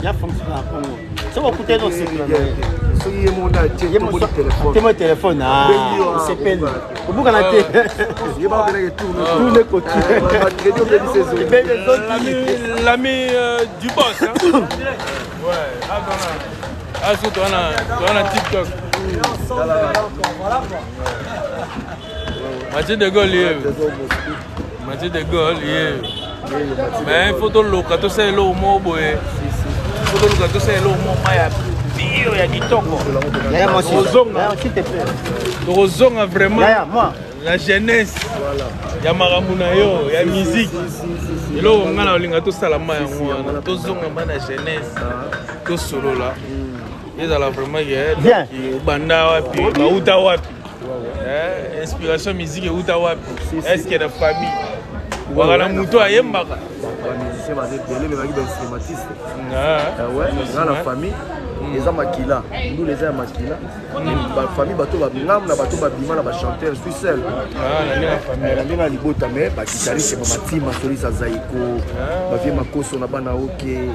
Ya fonctionne na Congo. Soki okutani osepela na ye. Soki ye moko atie tomoni telefone. Tomoni telefone ah osepeli. Obukana te. Ye ba belaka tourne. Tourne koki. Crédit obebisa ezongi. Ebebe ezongi. L'ami du boss hein. Ouais, ah ah surtout on a TikTok. Mathieu de Gaulle ye. Mathieu de Gaulle ye. Mais il faut toluka tosala eloko moko boye. Il faut toluka tosala eloko moko ma ya bio ya kitoko. Tokozonga vraiment la jeunesse ya makambo na yo ya musique. Eloko ngai na olinga tosala ma yango wana tozonga ma na jeunesse tosolola ezala vraiment ke obanda wapi bauta wapi. Eh, inspiration musique euta wapi? Est-ce que na famille waka na moto ayembaka? Bamusicien baza ebele, me baki bainstrumentiste nga na famille eza makila, ndula eza ya makila. Bafamille bato bangamu na bato babima na bachanteur, suis seul na ndenge ya libota, me baguitariste bamatima solisa zaiko bavie makoso na bana oke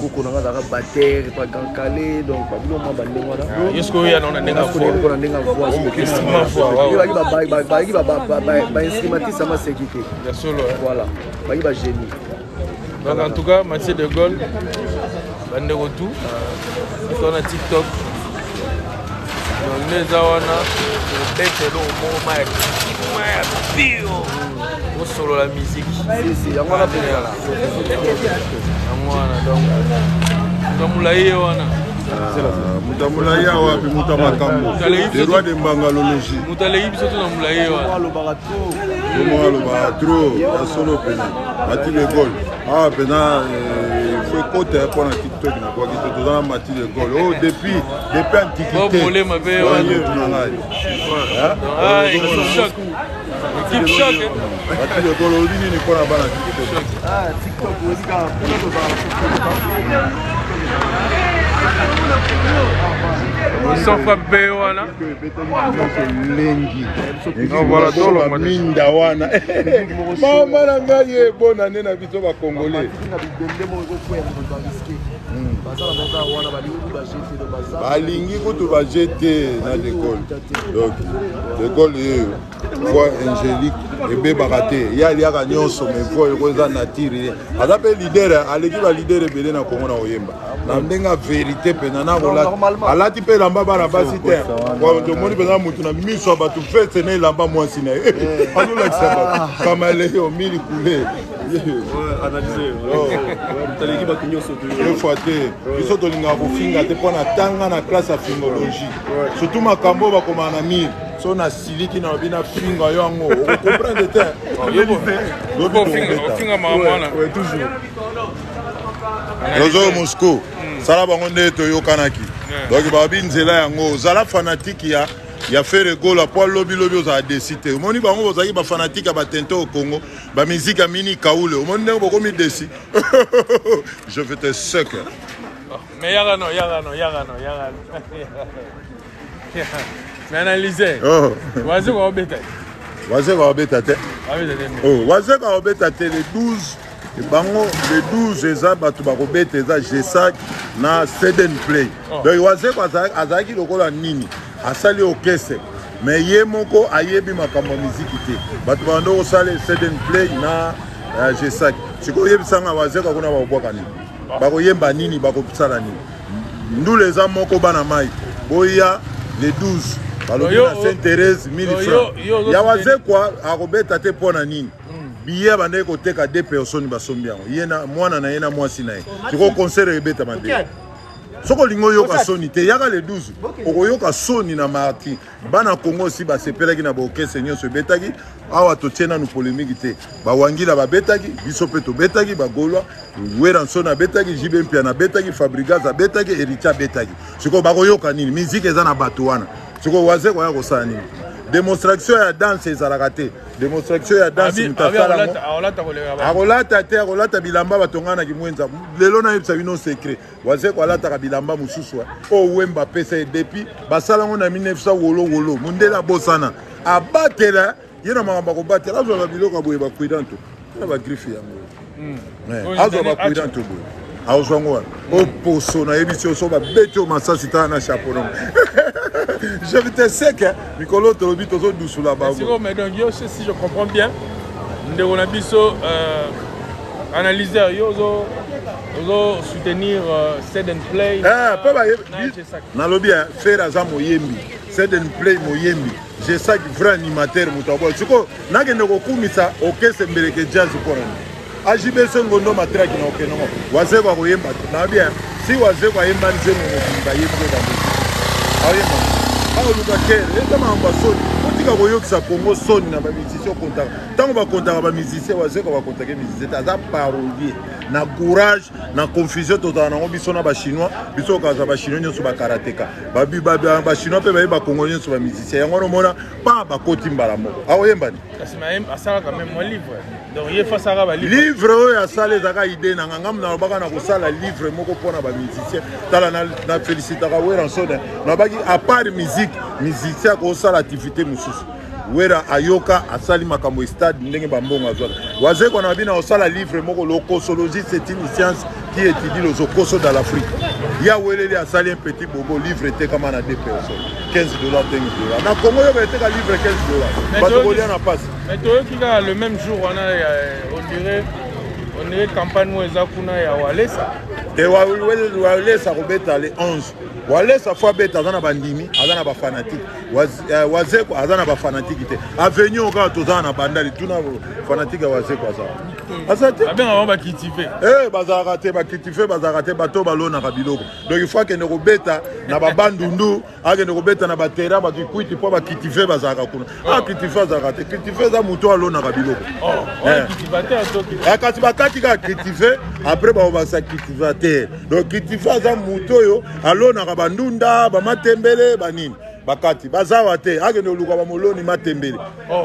koko na nga azalaka bater pa grand calé, donc babilo mwa bandenge wana na ndenge ya voix bayaki bainstrumentiste ya maseki te, voilà, bayaki bagénie. Donc en tout cas, Mathieu de Gaulle, bandeko tout to na TikTok, donc nde eza wana obeta eloko moko ma ya kima ya bio, osolola musique. Yango wana mpenza. Yango wana, donc moto ya molai ye wana. Moto ya molai awa mpe moto ya makambo, le roi de mbangalologie. Moto aleki biso to na molai ye wana. Alobaka trop. Omo alobaka trop ya solo mpena. Mati de Gaulle awa mpena fo ekota mpo na TikTok nakwaki te. Toza na Mati de Gaulle oyo depuis antiquité. Molema mpe wana. Yetu na ngai. Choc, équipe choc. Mati de Gaulle, olobi nini mpo na bana TikTok? TikTok oyebi kaka mpona tozala. Sans frappe wana. Elengi. Voilà, tolongwa. Minda wana, mama na ngai, ye bonane na biso bacongolais. Na bibende moko ekokwea, bato bariske baza na bango wana, balingi kutu bajete, baza. Balingi kutu bajete na de Gaulle. Donc de Gaulle ye, voix angélique ebebaka te. Ye aliaka nyonso, mais voix eko eza nature. Ye aza mpe leader, aleki baleader ebele na Kongo na koyemba na ndenge ya vérité mpenza na kolata. Alati mpe elamba bana basi te. Tomoni mpenza motu na miso ya bato fese na elamba mwasi na ye, azolakisa bato kamaleo mili kule. Deux fois te, biso tolingaka kofinga te mpo na tanga na classe ya fingologie, surtout makambo oyo bakomaka na mire. So nasiliki na lobi nafinga yo yango, okocomprendre te. Ofinga makambo wana. Tozo Moscou, sala bango nde toyokanaki. Donc babi nzela yango, ozala fanatique ya Ferre Gola po alobi lobi ozala desi te. Omoni bango bozalaki bafanatike ya batente au Congo, bamiziki ya mini kaule, omoni ndenge bokomi desi. Je vais te sec. Mais yaka no, yaka no, yaka no, yaka no. Mais analyse. Oh. Wazeko obeta. Wazeko abeta te. Abeta te. Oh, Wazeko abeta te le 12. Bango le 12 eza bato bakobeta, eza Gesac na Seden Play. Oh. Donc Wazeko azalaki lokola nini, asali orchestre, mais ye moko ayebi makambo ya miziki te. Bato bando kosala Seden Play na Gesac. Sikoyo oyebisanga, Wazeko kuna bakobwaka nini, bakoyemba nini, bakosala nini? Ndula eza moko, bana mai boya le 12, balobi na Sainte Thérèse, 1000 francs ya Wazekwa. Akobeta te mpo na nini? Billet bandaki koteka, deux personnes basombi yango, ye na mwana na ye na mwasi na ye. Sikoyo concert ebetama te. Soki olingi oyoka soni te, yaka le 12, okoyoka soni na marti. Bana Congo osi basepelaki na baorchestre nyonso ebetaki awa. Totie nanu polémique te. Bawangila babetaki, biso mpe tobetaki, bagolwa Werrason abetaki, JB Mpiana abetaki, Fabregas abetaki, Héritier abetaki. Sikoyo bakoyoka nini? Musique eza na bato wana. Sikoyo Wazeko aya kosala nini? Démonstration ya danse ezalaka te. Démonstration ya danse, moto asala yango. Aolata koleka ba. Akolata te, akolata bilamba batongana na Kimwenza. Lelo nayebisa bino secret: Wazeko alataka bilamba mosusu oyo Wemba apesa ye depuis basala yango na 1900 wolowolo. Mondele abosana, abatela ye na makambo akobatela. Azwaka biloko ya boye, bacuidanto na bagriffe yango. Oyo Azwa ezali bacuidanto boye. Akozwa yango wana o poso nayebisi yo so babeti yo masasi tala na chapeau nango. Je te sais que mikolo tolobi tozodusula bango. Mais donc yo, si je comprends bien, ndeko na biso analyseur, yo ozo ozo soutenir Sed and Play. Eh, po bayebi nalobi Ferre aza moyembi, Sed and Play moyembi, Jesaki vrai animateur, moto aboya. Sikoyo nakende kokumisa orchestre Mbeleke Jazz mpo na nini? AJBC Ngondo Matraki na okende ngo Wazeko akoyemba te na bien si Wazeko ayemba nzembo mobimba ye moko ebanda aoyemba aoluka kere eza makambo ya soni. Otika koyokisa Congo soni na bamusicien okontaka ntango bakontaka bamusicien. Wazeko bakontake musicien te, aza parolier na courage na confusion tozala nango biso na bachinois. Biso okaza bachinois nyonso bakarateka, bachinois mpe baye bakongo nyonso bamusicien. Yango wana omona pa bakoti mbala moko akoyemba ni Kasi asalaka même mwa livre, donc ye fasaka ba livre. Livre oyo asala ezalaka idée na nga. Ngamu nalobaka na kosala livre moko mpona bamusicien. Tala, na félicitaka Werrason. Nalobaki à part musique, musicien akosala activité mosusu. Wera ayoka asali makambo stade ndenge bambongo azwaka. Wazekwa na bino osala livre moko, lokosologie, c'est une science qui étudie les okoso dans l'Afrique. Ya weleli asali un petit bobo livre etekama na deux personnes 15 dollars, 15 dollars. Na Congo yoka eteka livre 15 dollars, bato kolia na pasi. Mais toyoki kaka le même jour wana, on dirait campagne moko eza kuna ya Walesa. Te, Walesa kobeta le 11. Walesa fo abeta, aza na bandimi, aza na bafanatike. Wazeko aza na bafanatike te. Avenue oyo kaka tozala na bandali tuna fanatike ya Wazeko aza, aza te. Babengaka bacultivé. Bazalaka te bacultivé, bazalaka te bato balonaka biloko. Donc il faut akende kobeta na babandundu, akende kobeta na batera bato ikwiti mpo bacultivé bazalaka kuna. Cultivé azalaka te. Cultivé eza moto alonaka biloko. Kasi bakati kaka cultivé, après bakobakisa cultivateur. Donc cultivé aza moto oyo alonaka bandunda, bamatembele, banini. Bakati bazawa te, akende koluka bamoloni matembele.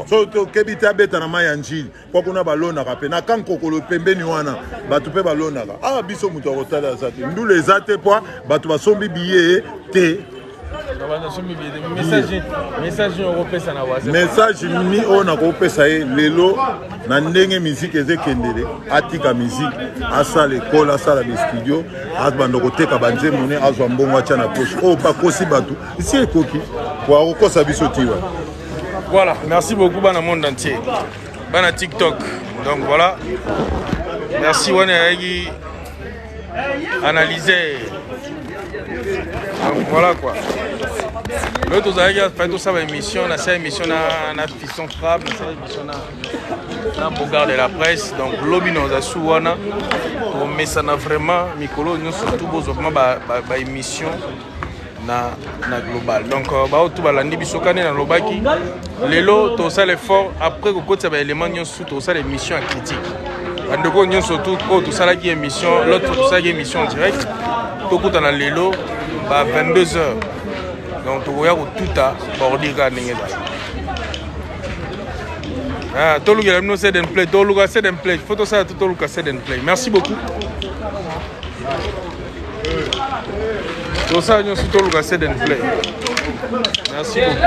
So tokebi te, abeta na mai ya Njili mpo kuna balonaka mpe na kankokolo pembeni wana bato mpe balonaka. Awa biso moto akotala aza te, ndula eza te mpo bato basombi biye te. Message okopesa na Waze? Message mi oyo nakopesa ye lelo, na ndenge miziki eza ekendele, atika miziki, asala ekole, asala bastudio, abanda koteka banzembo ne, azwa mbongo atya na poche. Oyo bakosi bato esi ekoki po akokosa biso tiwa. Voilà, merci beaucoup bana monde entier, bana TikTok. Donc voilà, merci. Wana eyaki analyser. Donc voilà quoi, lelo tozalaki fai tosala émission. Nasala émission na Fiston Frappe, nasala émission na Bogard de la presse. Donc lobi na oza su wana, tomesana vraiment mikolo nyonso tu bozwa vraiment baémission na global. Donc bao tu balandi biso kani nalobaki lelo tosala effort après kokotisa baélément nyonso, tosala émission ya critique. Bandeko nyonso tu oyo tosalaki émission l'autre fois, tosalaki émission en direct, tokutana lelo ba 22 heures. Donc tokoya kotuta bordure kaka ndenge ezala. Ah, tolukela bino Sed and Play, toluka Sed and Play, faut tosala toluka Sed and Play. Merci beaucoup. Tosala nyonso, toluka Sed and Play. Merci beaucoup.